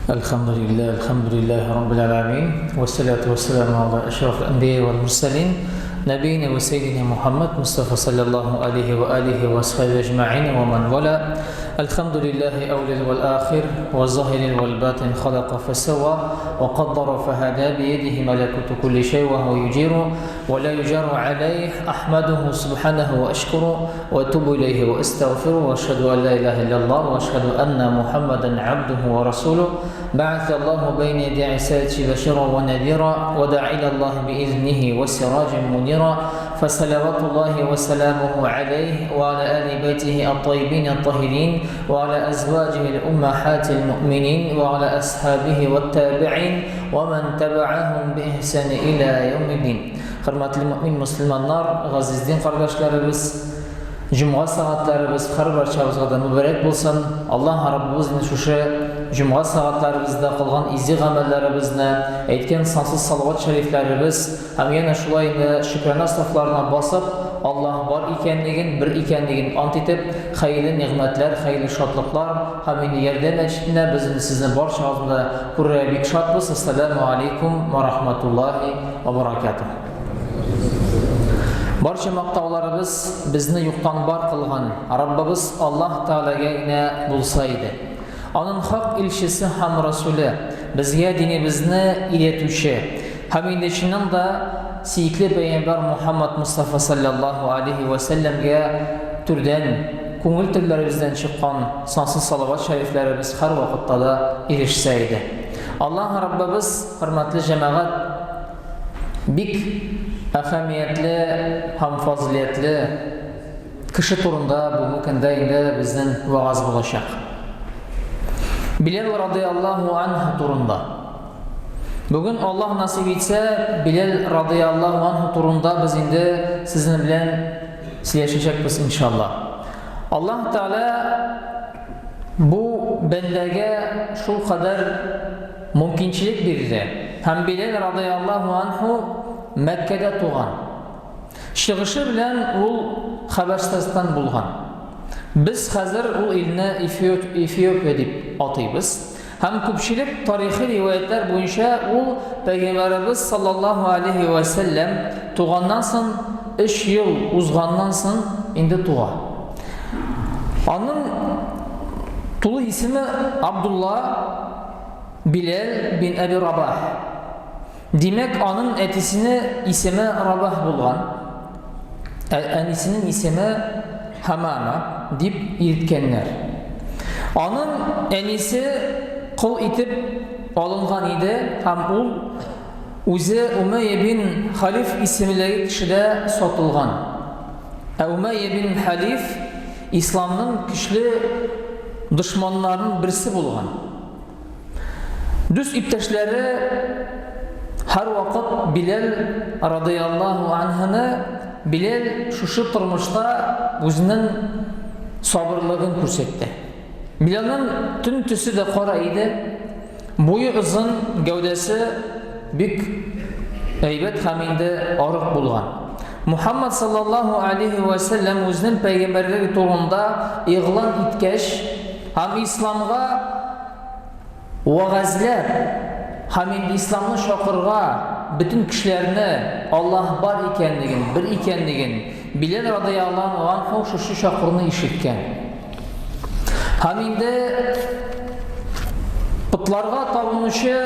الحمد لله الحمد لله رب العالمين والصلاة والسلام على أشرف الأنبياء والمرسلين نبينا وسيدنا محمد مصطفى صلى الله عليه وآله وصحبه أجمعين ومن والاه الحمد لله أول والآخر والظاهر والباطن خلق فسوى وقدر فهدى بيده ملكوت كل شيء وهو يجير ولا يجار عليه أحمده سبحانه وأشكره وأتوب إليه وأستغفره وأشهد أن لا إله إلا الله وأشهد أن محمدا عبده ورسوله بعث الله بين يدي عساته بشيرا ونذيرا ودعا إلى الله بإذنه وسراجا منيرا فصلوات الله وسلامه عليه وعلى آل بيته الطيبين الطاهرين وعلى أزواجه الأمهات المؤمنين وعلى أصحابه والتابعين ومن تبعهم بإحسان إلى يوم الدين Хөрмәтле мөмин мөселманнар, газиз дин кардәшләребез, җомга сәгатьләребез һәрбарчабызга да мөбарәк булсын. Аллаһ Раббыбыз инде шушы җомга сәгатьләребездә кылган изге гамәлләребезне, әйткән сансыз салават шәрифләребез һәм янә шулай инде шөкрана сафларына басып, Аллаһ бар икәнлеген, бер икәнлеген ант итеп, хәерле нигъмәтләр, хәерле шатлыклар һәм инде ярдәм мәчетендә без инде сезне барчагызны да күрергә бик шатбыз. Ассаляму алейкум ва рахматуллахи ва баракатуһ. Барча мактауларыбыз безне юктан бар кылган Раббыбыз Аллаһ Тәгаләгә генә булса иде. Аның хак илчесе һәм расуле, безгә динебезне өйрәтүче һәм инде чыннан да сөекле пәйгамбәр Мухаммад Мустафа саллаллаһу алейһи вә сәлләмгә түрдән, күңел түрләребездән чыккан сансыз салават шәрифләребез һәрвакытта да ирешсә иде. Аллаһ Раббыбыз, хөрмәтле җәмәгать, бик әһәмиятле һәм фазиләтле кеше турында бүгенге көндә инде безнең вагаз булачак. Биләл радыяллаһу анһу турында. Бүген Аллаһ насыйп итсә, Биләл радыяллаһу анһу турында без инде сезнең белән сөйләшәчәкбез иншалла. Аллаһ Тәгалә бу бәндәгә шул кадәр мөмкинчелек бирде. Һәм Биләл радыяллаһу анһу Мәккәдә туган. Чыгышы белән ул Хәбәшстан булган. Без хәзер ул илне Эфиопия дип атыйбыз. Һәм күпчелек тарихи риваятьләр буенча ул Пәйгамбәребез саллаллаһу алейһи вә сәлләм туганнан соң өч ел узганнан соң инде туа. Аның тулы исеме Абдулла Биләл бин Әби Рабах. Димәк, аның әтисене исеме Рабах булган, ә әнисенең исеме Хамама дип йөрткәннәр. Аның әнисе кол итеп алынган иде һәм ул үзе Умәйя бин Халиф исемлеге кешедә сатылган. Ә Умәйя бин Халиф исламның көчле дошманнарының берсе булган. Дус иптәшләре һәрвакыт Биләл радыяллаһу анһуны Биләл шушы тормышта үзенең сабырлыгын күрсәтте. Биләлнең төн төсе дә кара иде. Буе озын, гәүдәсе бик әйбәт һәм инде арык булган. Мухаммад саллаллаһу алейхи ва сәлләм үзенең пәйгамбәрлеге турында игълан иткәч һәм исламга вәгазьләп һәм инде исламны чакырырга бөтен кешеләрне Аллаһ бар икәнлеген, бер икәнлеген Биләл радыяллаһу анһу шушы чакыруны ишеткән. Һәм инде потларга табынучы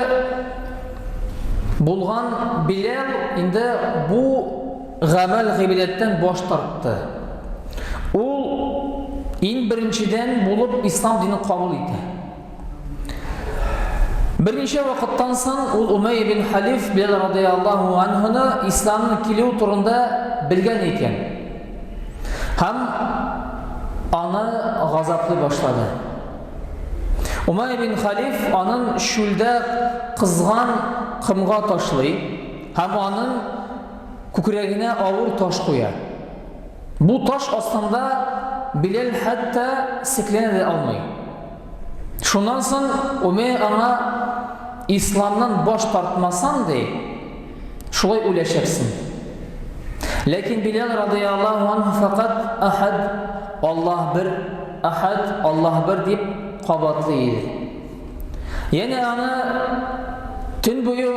булган Биләл инде бу гамәл гыйбадәттән баш тартты. Ул иң беренчедән булып ислам динен кабул итә. Берничә вакыттан соң ул Умәйя бин Халиф Биләл радыяллаһу анһуны исламның килүе турында белгән икән. Һәм аны газаплый башлады. Умай бин Халиф аның чүлдә кызган комга ташлый һәм аның күкрәгенә авыр таш куя. Бу таш астында Биләл хәтта секләнә дә алмый. Шуннан соң Умай аңа исламнан баш тартмасаң, ди, шулай үләчәксең. Ләкин Биләл радыяллаһу анһу фәкать ахад, Аллаһ бер, ахад, Аллаһ бер дип кабатлый иде. Янә аны төн буе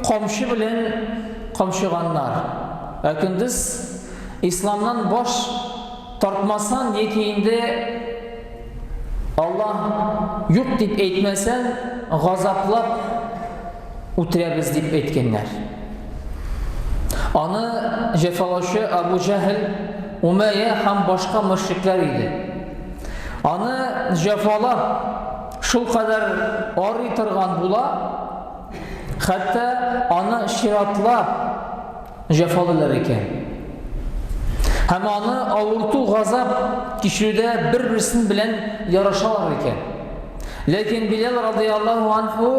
камчы белән камчыганнар. Ә көндез исламнан баш тартмасан яки инде Аллаһ юк дип әйтмәсәң, газаплап үтерәбез дип әйткәннәр. Аны җәфалаучы Абу Җәһел, Умәйя һәм башка мөшрикләр иде. Аны җәфалап шулкадәр арый торган була, хәтта аны чиратлап җәфалыйлар икән. Һәм аны авырту, газап кичерүдә бер-берсен белән ярышалар икән. Ләкин Биләл радыяллаһу анһу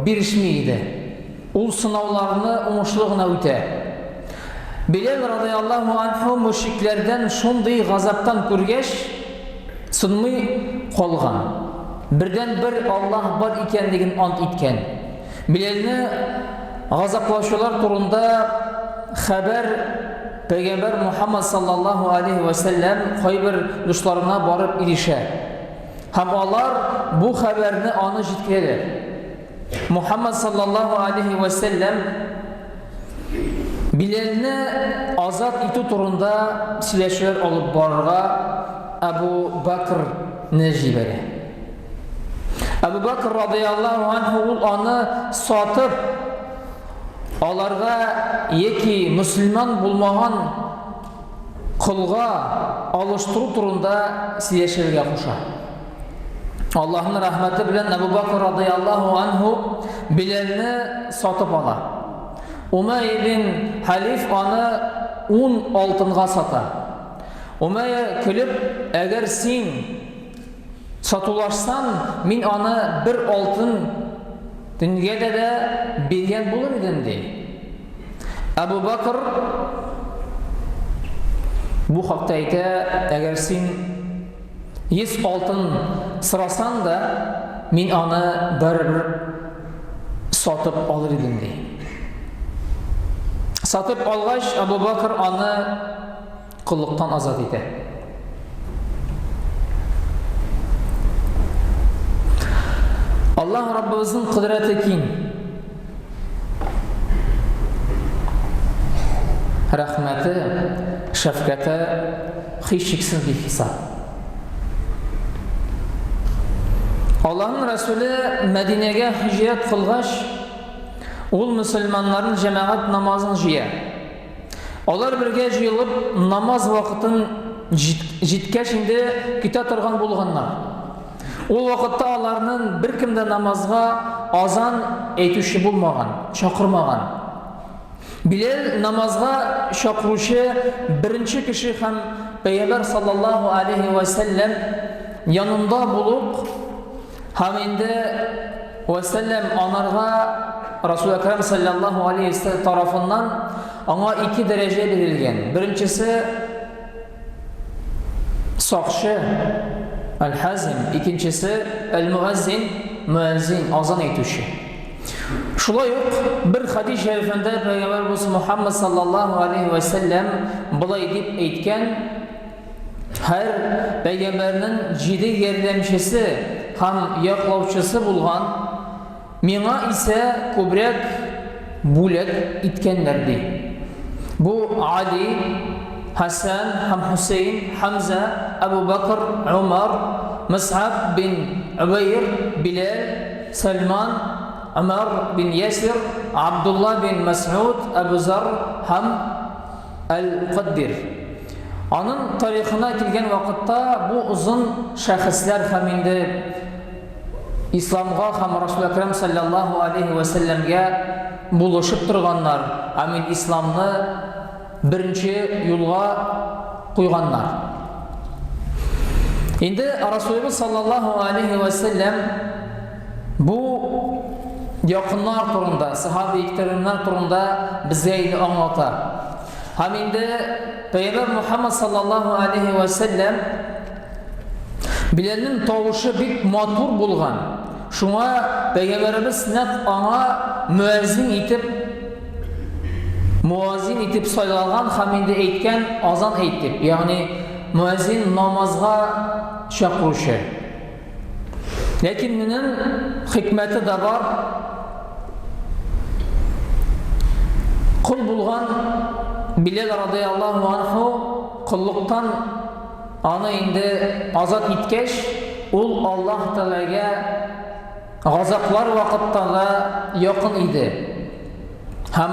бирешми иде. Ул сынауларны уңышлы гына үтә. Биләл радыяллаһу анһу мөшрикләрдән шундый газаптан күргәч, сынмый калган. Бердән-бер Аллаһ бар икәнлеген ант иткән. Биләлне газаплаучылар турында хәбәр пәйгамбәр Мухаммад саллаллаһу алейһи вә сәлләм кайбер дусларына барып ирешә. Һәм алар бу хәбәрне аны җиткерәләр. Мухаммад саллаллаһу алейһи вә сәлләм Биләлне азат итү турында сөйләшүләр алып барырга Әбу Бакрны җибәрә. Әбу Бакр радыяллаһу анһу ул аны сатып аларга яки мөселман булмаган колга алыштыру турында сөйләшергә куша. Аллаһның рәхмәте белән Әбу Бакр радыяллаһу анһу Биләлне сатып ала. Умай ибн Халиф аны 10 алтынга сата. Умай көлеп, әгәр син Сатулашсам, мин аны бер алтын төнгә дә дә биргән булыр идем, ди. Әбу Бакр бу хакта әйтә, әгәр син 100 алтын сорасаң да, мин аны барыбер сатып алыр идем, ди. Сатып алгач, Әбу Бакр аны коллыктан азат итә. Аллаһ Раббыбызның кодрәте киң. Рәхмәте, шәфкате һичшиксез бихисап. Аллаһның Расуле Мәдинәгә һиҗрәт кылгач, ул мөселманнарның җәмәгать намазын җыя. Алар бергә җыелып, намаз вакытын җиткәч инде көтә торган булганнар. Ул вакытта аларның беркем дә намазга азан әйтүче булмаган, чакырмаган. Биләл намазга чакыручы беренче кеше һәм Пәйгамбәр саллаллаһу алейхи ва сәлләм янында булып һәм инде вә сәлләм анарга Расул Әкрам саллаллаһу алейхи вә тарафыннан аңа ике дәрәҗә бирелгән. Беренчесе сакчы Әл-Хазим, икенчесе Әл-Муәззин, муәззин, азан әйтүче. Шулай ук бер хадис шәрифендә Пәйгамбәрбез Мухаммад саллаллаһу алейхи вә сәлләм болай дип әйткән: Һәр пәйгамбәрнең җиде ярдәмчесе һәм яклаучысы булган, миңа исә күбрәк бүләк иткәннәр, ди. Бу Али, Хәсән һәм Хөсәен, Хәмзә, Әбу Бәкр, Умар, Мис'аб бин Убәйр, Биләл, Сәлман, Умар бин Ясир, Абдулла бин Мәс'уд, Әбу Зар һәм Әл-Мукаддир. Аның тарихына килгән вакытта бу озын шәхесләр һәм инде Исламга һәм Расул Әкрәм саллаллаһу алейхи вә сәлләмгә булышып торганнар һәм инде исламны беренче юлга куйганнар. Инде Расулыбыз саллаллаһу алейхи вә сәлләм бу якыннар турында, сахаби иктеримнар турында безгә инде аңлата. Һәм инде Пәйгамбәр Мухаммад саллаллаһу алейхи ва сәлләм Биләлнең тавышы бик матур булган. Шуңа пәйгамбәребез нәкъ аңа мөәзин итеп муазин итеп сайланган һәм инде әйткән азан әйт дип, ягъни мөәзин намазга чакыручы. Ләкин моның хикмәте дә бар. Кол булган Биләл радыяллаһу анһу коллыктан аны инде азат иткәч, ул Аллаһ Тәгаләгә газаплар вакытта да якын иде. Һәм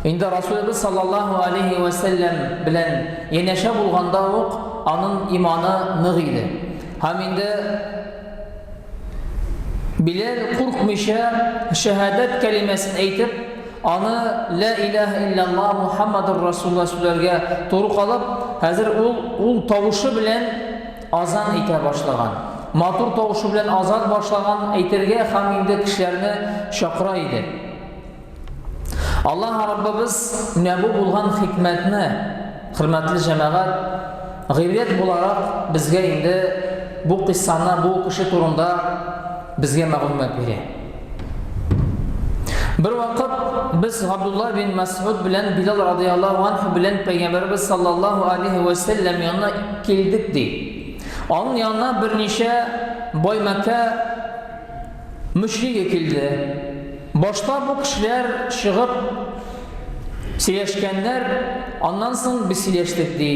инде Расулыбыз саллаллаһу алейхи ва сәлләм белән янәшә булганда ук аның иманы нык иде. Һәм инде Биләл куркмыйча шәһадәт кәлимәсен әйтеп, аны ла илаһа илляллаһ Мухаммадур Расулуллаһ сүзләргә туры калып, хәзер ул ул тавышы белән азан әйтә башлаган. Матур тавышы белән азан башлаган әйтергә һәм инде кешеләрне чакыра иде. Аллаһ Раббыбыз менә бу булган хикмәтне, хөрмәтле җәмәгать, гыйбрәт буларак безгә инде бу кыйссаны, бу кеше турында безгә мәгълүмат бирә. Бер вакыт без Габдулла бин Мәсгуд белән Билал радияллаһу анху белән Пәйгамбәрбез саллаллаһу алейхи вә сәлләм янына килдек ди. Аның янына берничә бай Мәккә мөшриге килде. Башта бу кешеләр чыгып сөйләшкәннәр, аннан соң без сөйләштек ди.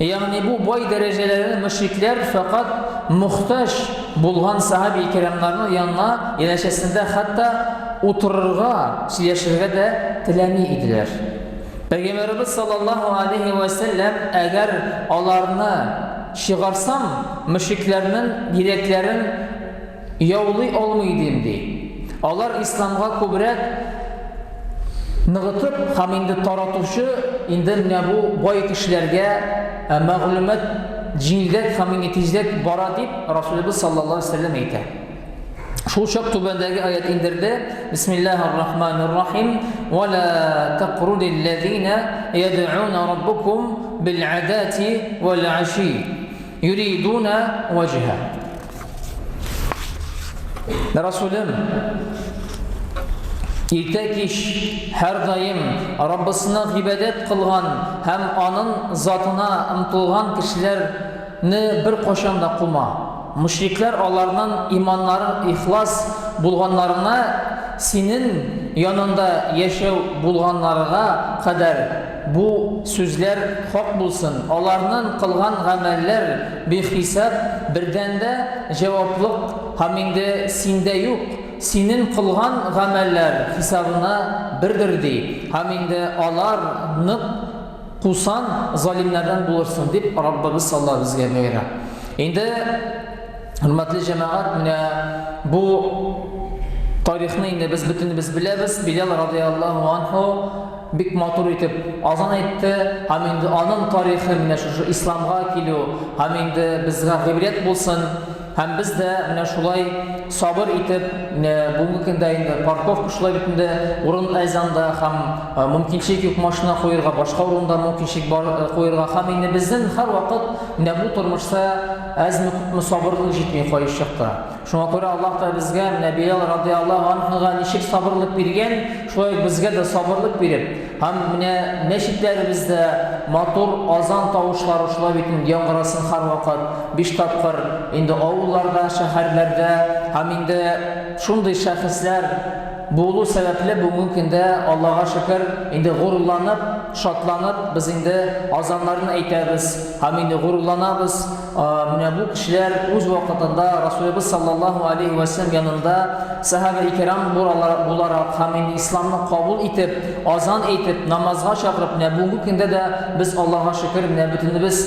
Ягъни бу бай дәрәҗәләре мөшрикләр фәкать мохтаҗ булган сахаби кирамнарның янына янәшәсендә хәтта утырырга, сөйләшергә дә теләми иделәр. Пәйгамбәребез саллаллаһу алейхи ва сәлләм әгәр аларны чыгарсам, мөшрикләрнең йөрәкләрен Яулый алмый идем, ди. Алар исламга күбрәк ныгытып һәм инде таратучы инде менә бу бай кешеләргә мәгълүмат җиңелрәк һәм инде тизрәк бара дип Расулыбыз саллаллаһу алейһи вәсәлләм әйтә. Шул чак түбәндәге аят индерде. Бисмиллаһир рахманир рахим. Ва ла тақрудил лазина яд'уна раббакум бил адати вал аши юридуна ваҗһа. Расулым, иртә-кич һәрдаим Раббысына гыйбадәт кылган һәм аның затына омтылган кешеләрне беркайчан да кума. Мөшрикләр аларның иманнары ихлас булганнарына синең янында яшәү булганнарга кадәр бу сүзләр хак булсын, аларның кылган гамәлләр Бихисап, бердән дә җаваплык һәм инде синдә юк, синен кылган гамәлләр хисабына бердер ди, һәм инде алар нык кусан залимнәрдән булырсын, дип Раббыбыз Алла безгә боера. Инде, хөрмәтле җәмәгать, менә бу тарихны инде без бөтенебез беләбез. Билал радияллаһу анһу Бик матур итеп азан әйтте, һәм инде аның тарихы менә шушы исламга килү, һәм инде безгә гыйбрәт булсын, һәм без дә менә шулай сабыр итеп, менә бүгенге көндә инде парковка шулай бит инде урын әз анда, һәм мөмкинчелек юк машина куерга, башка урында мөмкинчелек бар куерга, һәм инде безнең һәрвакыт менә бу тормышта әзме-күпме сабырлык җитми кайчакта. Шуңа күрә Аллаһ та безгә менә Билал радияллаһу анһуга ничек сабырлык биргән, шулай ук безгә дә сабырлык биреп, һәм менә мәчетләребездә матур азан тавышлары шулай бит инде яңгырасын һәрвакыт, биш тапкыр, инде авылларда, шәһәрләрдә һәм инде шундый шәхесләр булу сәбәпле бүгенге көндә Аллага шөкер, инде горурланып, шатланып без инде азаннарны әйтәбез һәм инде горурланабыз. Менә бу кешеләр үз вакытында Расулыбыз саллаллаһу алейһи вә сәлләм янында сахаба кирам буларак һәм инде исламны кабул итеп, азан әйтеп, намазга чакырып, менә бүгенге көндә дә без Аллаһка шөкер, менә бөтенебез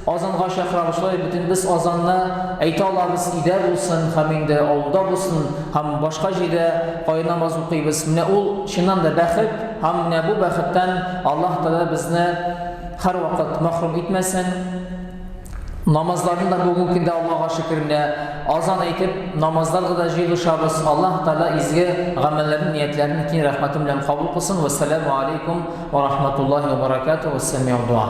азанга чакырабыз, шулай бөтенебез азанны әйтә алабыз, өйдә булсын һәм инде авылда булсын һәм башка җирдә кая намаз укыйбыз. Менә ул чыннан да бәхет һәм менә бу бәхеттән Аллаһ Тәгалә безне һәрвакыт мәхрүм итмәсен. Намазларны да бүгенге көндә Аллаһка шөкер менә азан әйтеп намазларга да җыелышабыз. Аллаһ Тәгалә изге гамәлләрне, ниятләрне киң рәхмәте белән кабул кылсын. Вәссәламу алейкум ва рахматуллаһи ва баракатуһу. Вәссәмиу дуа.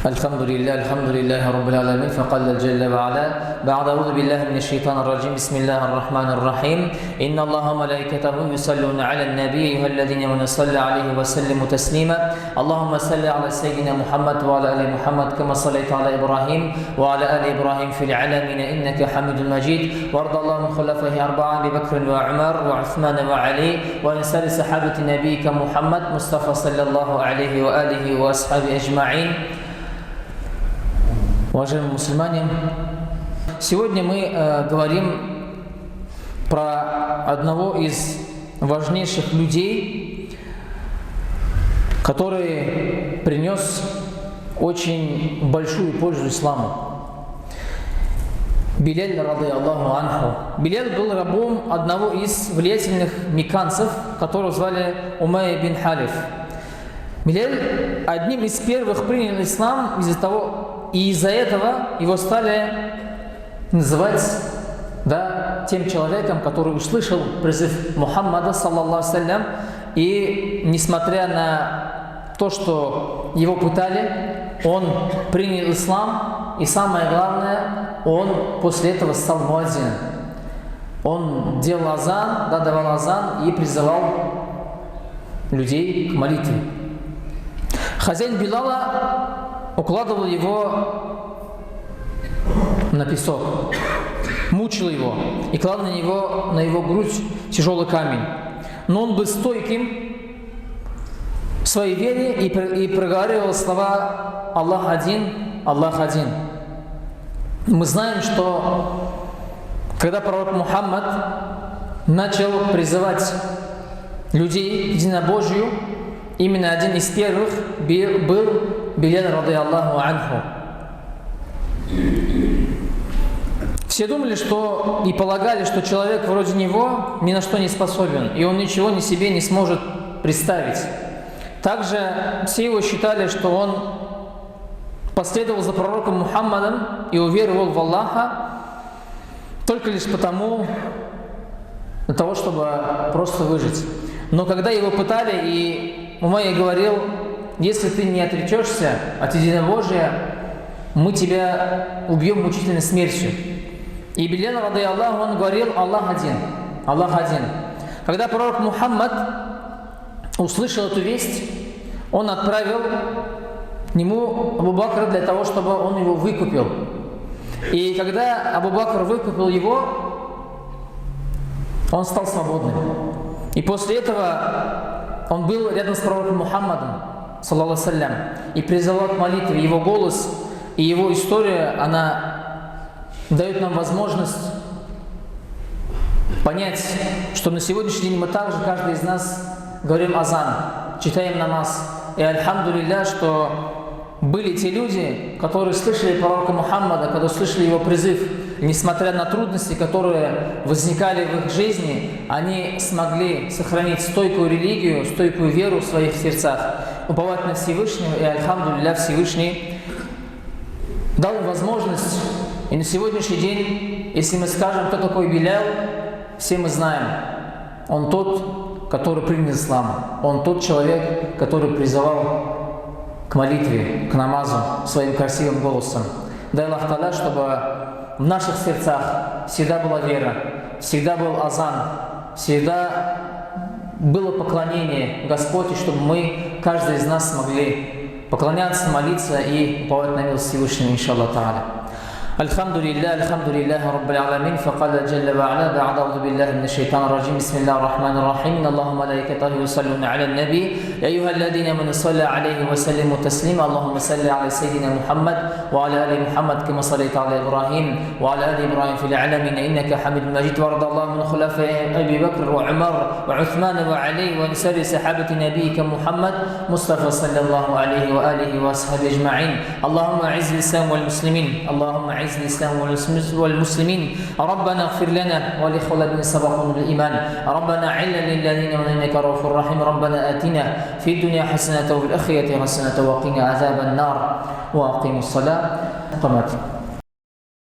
الحمد لله الحمد لله رب العالمين فقال جل وعلا بعد أعوذ بالله من الشيطان الرجيم بسم الله الرحمن الرحيم إن الله وملائكته يصلون على النبي أيها الذين آمنوا صلوا عليه وسلموا تسليما اللهم صل على سيدنا محمد وعلى آل محمد كما صليت على إبراهيم وعلى آل إبراهيم في العالمين إنك حميد مجيد وارض اللهم عن خلفائه أربعة أبي بكر وعمر وعثمان وعلي وعن سائر صحابة نبيك محمد مصطفى صلى الله عليه وآله وأصحابه أجمعين. Уважаемые мусульмане, сегодня мы говорим про одного из важнейших людей, который принес очень большую пользу исламу. Биляль, رضي الله عنه. Биляль был рабом одного из влиятельных мекканцев, которого звали Умайя бин Халиф. Биляль одним из первых принял ислам из-за того, и из-за этого его стали называть, да, тем человеком, который услышал призыв Мухаммада, صلى الله عليه, и несмотря на то, что его пытали, он принял ислам, и самое главное, он после этого стал муадзином. Он делал азан, да, давал азан и призывал людей к молитве. Хозяин Билала укладывал его на песок, мучил его и клал на него, на его грудь тяжелый камень. Но он был стойким в своей вере и проговаривал слова: «Аллах один, Аллах один». Мы знаем, что когда пророк Мухаммад начал призывать людей к единобожию, именно один из первых был Биляль, رضي الله عنه. Все думали, что и полагали, что человек вроде него ни на что не способен, и он ничего ни себе не сможет представить. Также все его считали, что он последовал за пророком Мухаммадом и уверовал в Аллаха только лишь потому, для того, чтобы просто выжить. Но когда его пытали, и Умайя говорил: «Если ты не отречешься от единобожия, мы тебя убьем мучительной смертью». И Биляль, رضي الله, он говорил: «Аллах один, Аллах один». Когда пророк Мухаммад услышал эту весть, он отправил к нему Абу Бакра для того, чтобы он его выкупил. И когда Абу Бакр выкупил его, он стал свободным. И после этого он был рядом с пророком Мухаммадом, صلى الله عليه, и призывал к молитве. Его голос и его история, она дает нам возможность понять, что на сегодняшний день мы также, каждый из нас, говорим азан, читаем намаз. И الحمد لله, что были те люди, которые слышали пророка Мухаммада, когда слышали его призыв, несмотря на трудности, которые возникали в их жизни, они смогли сохранить стойкую религию, стойкую веру в своих сердцах, уповать на Всевышнего, и, الحمد لله, Всевышний дал им возможность. И на сегодняшний день, если мы скажем, кто такой Билял, все мы знаем. Он тот, который принял ислам. Он тот человек, который призывал к молитве, к намазу своим красивым голосом. Дай Аллах تعالى, чтобы в наших сердцах всегда была вера, всегда был азан, всегда было поклонение Господь, и чтобы мы, каждый из нас, смогли поклоняться, молиться и уповать на милость Всевышнего, إن شاء الله تعالى. الحمد لله الحمد لله رب العالمين فقال جل وعلا بعد أعوذ بالله من الشيطان الرجيم بسم الله الرحمن الرحيم إن الله وملائكته يصلون على النبي يا أيها الذين آمنوا صلوا عليه وسلموا تسليما اللهم صل على سيدنا محمد وعلى آل محمد كما صليت على إبراهيم وعلى آل إبراهيم في العالمين إنك حميد مجيد وارض اللهم عن خلفاء أبي بكر وعمر وعثمان وعلي وعن سائر صحابة نبيك محمد مصطفى صلى الله عليه وآله وأصحابه أجمعين اللهم أعز الإسلام والمسلمين اللهم أعز الإسلام والمسلمين ربنا اغفر لنا ولإخواننا الذين سبقونا بالإيمان ربنا علل للذين إنك رؤوف رحيم ربنا آتنا في الدنيا حسنة وفي الآخرة حسنة وقنا عذاب النار وأقيموا الصلاة قامت.